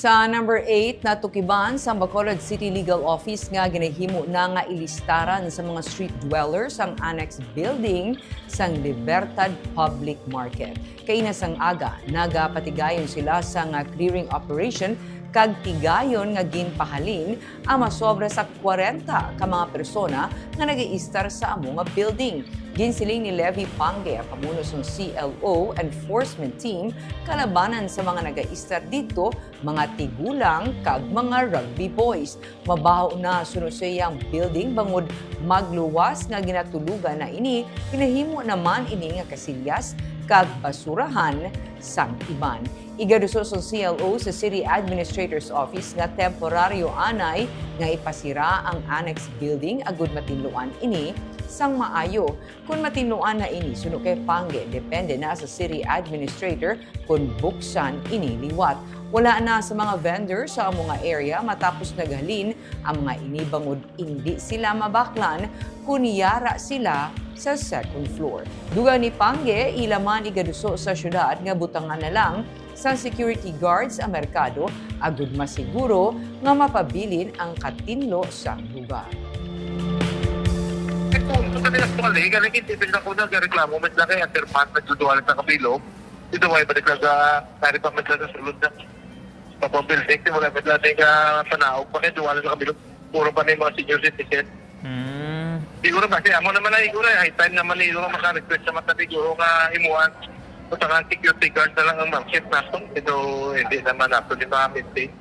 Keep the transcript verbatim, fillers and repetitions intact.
Sa number eight, natukiban sa Bacolod City Legal Office nga ginahimo na nga ilistaran sa mga street dwellers ang annex building sang Libertad Public Market. Kaina sang aga, nagapatigayon sila sa nga clearing operation kag tigayon nga ginpahalin ang masobra sa kwarenta ka mga persona nga nag-iistar sa amo nga building. Ginsiling ni Levy Pange, ang pamuno sang C L O Enforcement Team, kalabanan sa mga nag-iistar didto, mga tigulang kag mga rugby boys. Mabaho na suno sa iyang building bangod magluwas nga ginatulogan na ini, ginahimo naman ini nga kasilyas kag basurahan sang iban. Igaduso sang C L O sa City Administrator's Office nga temporaryo anay nga ipasira ang annex building agud matinluan ini sang maayo. Kon matinluan na ini, suno kay Pange, depende na sa City Administrator kon buksan ini liwat. Wala na sa mga vendor sa amo nga area matapos naghalin ang mga ini bangod indi sila mabaklan kon yara sila sa second floor. Dugang ni Pange, ila man igaduso sa syudad nga butangan na lang sang security guards ang merkado agud masiguro nga mapabilin ang katinlo sang lugar. Kung sa kanila sa mga legal, hindi sila ko nagreklamo, mas laki ang terpat, nagduduwal sa kabilog. Dito, wala pa naglaga, nari pa man sa sulod na. Sa pambildik, wala pa naglaga panaog, pa kayo duwal sa kabilog. Puro pa na yung mga senior citizen. Hmm. Siguro kasi, amo naman na siguro, high time naman na siguro maka-request sa mata siguro nga himuan. Sa mga security guard na lang ang market natin. Ito, hindi naman natin di ma-maintain.